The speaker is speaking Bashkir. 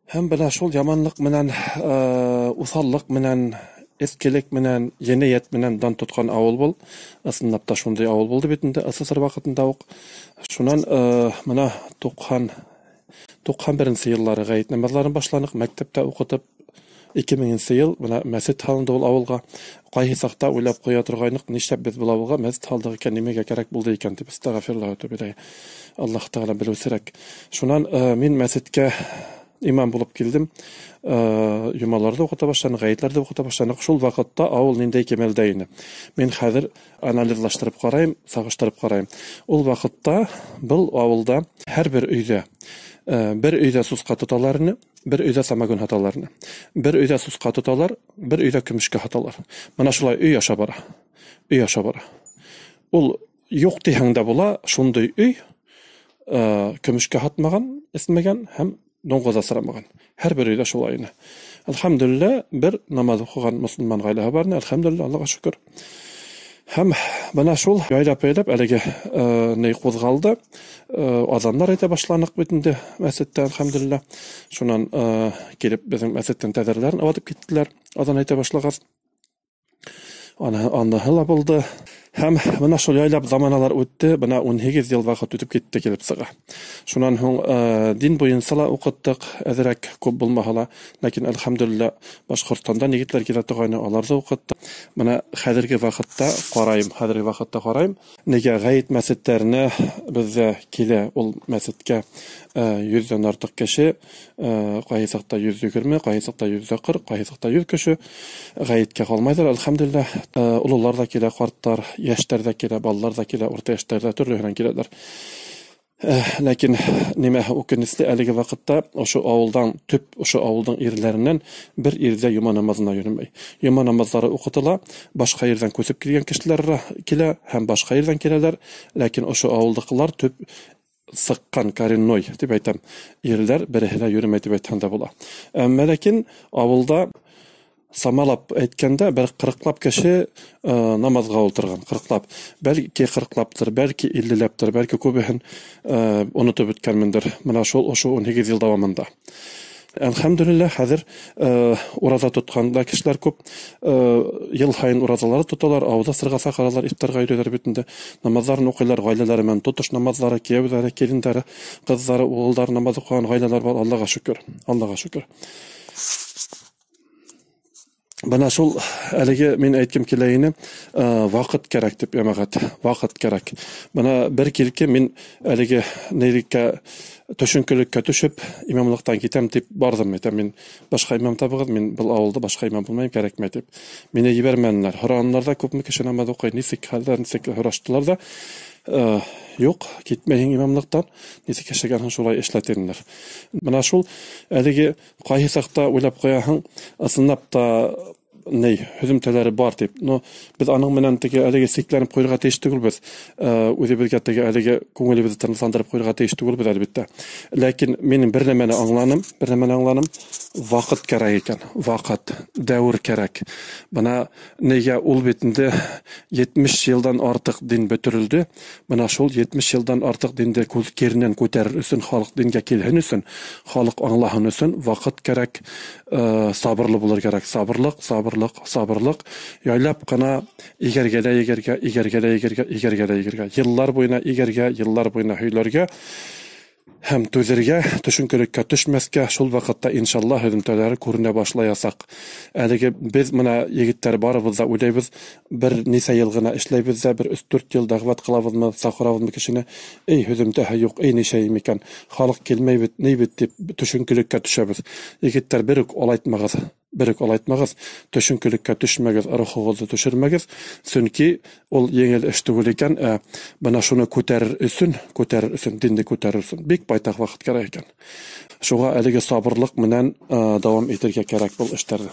Һәм бына шул яманлыҡ менән, уҫаллыҡ менән, эскелек менән, енәйәт менән дан тотҡан ауыл был. Ысынлап та шундай ауыл булды бит инде СССР ваҡытында уҡ. Шунан бына 91-нсе йыллары ғәйет намаҙларын башланыҡ, мәктәптә уҡытып. 2000-нсе йыл бына мәсет һалынды ул ауылға. Ҡайһы саҡта уйлап ҡуя торғайныҡ, нишләп беҙ был ауылға мәсет һалдыҡ икән, нимәгә кәрәк булды икән тип, әстәғфируллаһ ва әтүбу иләйһ. Аллаһ Тәғәлә белеүсерәк. Шунан мин мәсеткә имам булып килдем. Йомаларҙы уҡыта башланыҡ, ғәйетләрҙе уҡыта башланыҡ. Шул ваҡытта ауыл ниндәй кимәлдә ине. Мин хәҙер анализлаштырып ҡарайым, сағыштырып ҡарайым. Ул ваҡытта был ауылда һәр бер өйҙә, бер өйҙә сусҡа тоталар ине, бер өйҙә самогон һаталар ине. Бер өйҙә сусҡа тоталар, бер өйҙә көмөшкә һаталар. Бына шулай өй аша бара. Өй аша бара. Ул юҡ тиһәң дә була, шундай өй, көмөшкә һатмаған, эсмәгән һәм дуңғыҙ асрамаған. Һәр бер өйҙә шулай ине. Әлхәмдүлилләһ, бер намаҙ уҡыған мосолман ғаиләһе бар ине, әлхәмдүлилләһ, Аллаға шөкөр. Һәм бына шул яйлап-яйлап әлеге ни ҡуҙғалды, аҙандар әйтә башланыҡ бит инде мәсеттә, әлхәмдүлилләһ. Шунан килеп беҙҙең мәсеттең тәҙрәләрен ватып киттеләр, аҙан әйтә башлағас. Аныһы ла булды. Һәм бына шул яйлап заманалар үтте, бына 18 йыл ваҡыт үтеп китте килеп сыға. Шунан һуң дин буйынса ла уҡыттыҡ, әҙерәк күп булмаһа ла, ләкин әлхәмдүлилләһ Башҡортостандан егетләр килә торғайны, аларҙы уҡыттыҡ. Бына хәҙерге ваҡытта ҡарайым, хәҙерге ваҡытта ҡарайым, нигә ғәйет мәсеттәренә беҙҙә килә ул мәсеткә 100-дән артыҡ кеше, ҡайһы саҡта 120, ҡайһы саҡта 140, ҡайһы саҡта 100 кеше ғәйеткә ҡалмайҙар, әлхәмдүлилләһ. Ололар ҙа килә, ҡарттар, йәштәр ҙә килә, балалар ҙа килә, урта йәштәр ҙә төрлөһөнән киләләр. Ләкин нимә үкенесле, әлеге ваҡытта ошо ауылдан, төп ошо ауылдың ирләренән бер ир ҙә йома намаҙына йөрөмәй. Йома намаҙҙары уҡытыла, башҡа ерҙән күсеп килгән кешеләр килә һәм башҡа ерҙән киләләр, ләкин ошо ауылдыҡылар төп сыҡҡан коренной тип әйтәм, ирләр береһе лә йөрөмәй тип әйтһәң дә була. Әммә ләкин ауылда самалап әйткәндә бер 40-лап кеше намаҙға ултырған, 40-лап, бәлки 40-лаптыр, бәлки 50-ләптер, бәлки күбеһен онотоп бөткәнмендер. Бына шул ошо 18 йыл дауамында. Әлхәмдүлилләһ, хәҙер ураҙа тотҡан да кешеләр күп. Йыл һайын ураҙалары тоталар, ауыҙ асырға саҡыралар, ифтарға йөрөйҙәр бит инде. Намаҙҙарын уҡыйлар, ғаиләләре менән тотош намаҙҙары, кейәүҙәре, килендәре, ҡыҙҙары, уғылдары намаҙ уҡыған ғаиләләр бар, Аллаға шөкөр, Аллаға шөкөр. Бына шул әлеге мин әйткем килә ине, ваҡыт кәрәк тип, йәмәғәт, ваҡыт кәрәк. Бына бер килке мин әлеге нейлеккә, төшөнкөлөккә төшөп, имамлыҡтан китәм тип барҙым. Әйтәм, мин башҡа имам табығыҙ, мин был ауылда башҡа имам булмайым, кәрәкмәй тип. Мине ебәрмәнеләр. Һоранылар ҙа, күпме кеше намаҙ уҡый, нисек хәлдәр, нисек һораштылар ҙа, юҡ, китмәйһең имамлыҡтан, нисек йәшәгәнһең, шулай эшлә тинеләр. Бына шул әлеге ҡайһы саҡта уйлап ҡуяһың, ысынлап та ней, һөҙөмтәләре бар тип. Но беҙ аның менән теге әлеге сикләнеп ҡуйырға тейеш түгелбеҙ. Үҙебеҙгә теге әлеге күңелебеҙҙе тынысландырып ҡуйырға тейеш түгелбеҙ, әлбиттә. Ләкин мин бер нәмәне аңланым, бер нәмәне аңланым. Ваҡыт кәрәк икән, ваҡыт, дәүер кәрәк. Бына нигә ул бит инде 70 йылдан артыҡ дин бөтөрөлдө. Бына шул 70 йылдан артыҡ динде киренән күтәрер өсөн, халыҡ дингә килһен өсөн, халыҡ аңлаһын өсөн ваҡыт кәрәк, сабырлы булыр кәрәк. Сабырлыҡ, сабырлыҡ, сабырлыҡ. Яйлап ҡына игәргә лә игәргә, игәргә лә игәргә, игәргә лә игәргә. Йыллар буйына игәргә, йыллар буйына һөйләргә һәм түҙергә, төшөнкөлөккә төшмәҫкә. Шул ваҡытта иншаллаһ һөҙөмтәләре күренә башлаясаҡ. Әлеге беҙ бына егеттәр барыбыҙ ҙа уйлайбыҙ, бер нисә йыл ғына эшләйбеҙ ҙә, бер өс-дүрт йыл дәғүәт ҡылабыҙмы, саҡырабыҙмы кешене, эй, һөҙөмтәһе юҡ, эй, нисәйем икән, халыҡ килмәй бит, ни бит тип төшөнкөлөккә төшәбеҙ. Егеттәр, бер үк алайтмағыҙ, бер үк алайтмағыҙ, төшөнкөлөккә төшмәгеҙ, рухығыҙҙы төшөрмәгеҙ, сөнки ул еңел эш түгел икән. Бына шуны күтәрер өсөн, күтәрер өсөн, динде күтәрер өсөн бик байтаҡ ваҡыт кәрәк икән. Шуға әлеге сабырлыҡ менән дауам итергә кәрәк был эштәрҙе.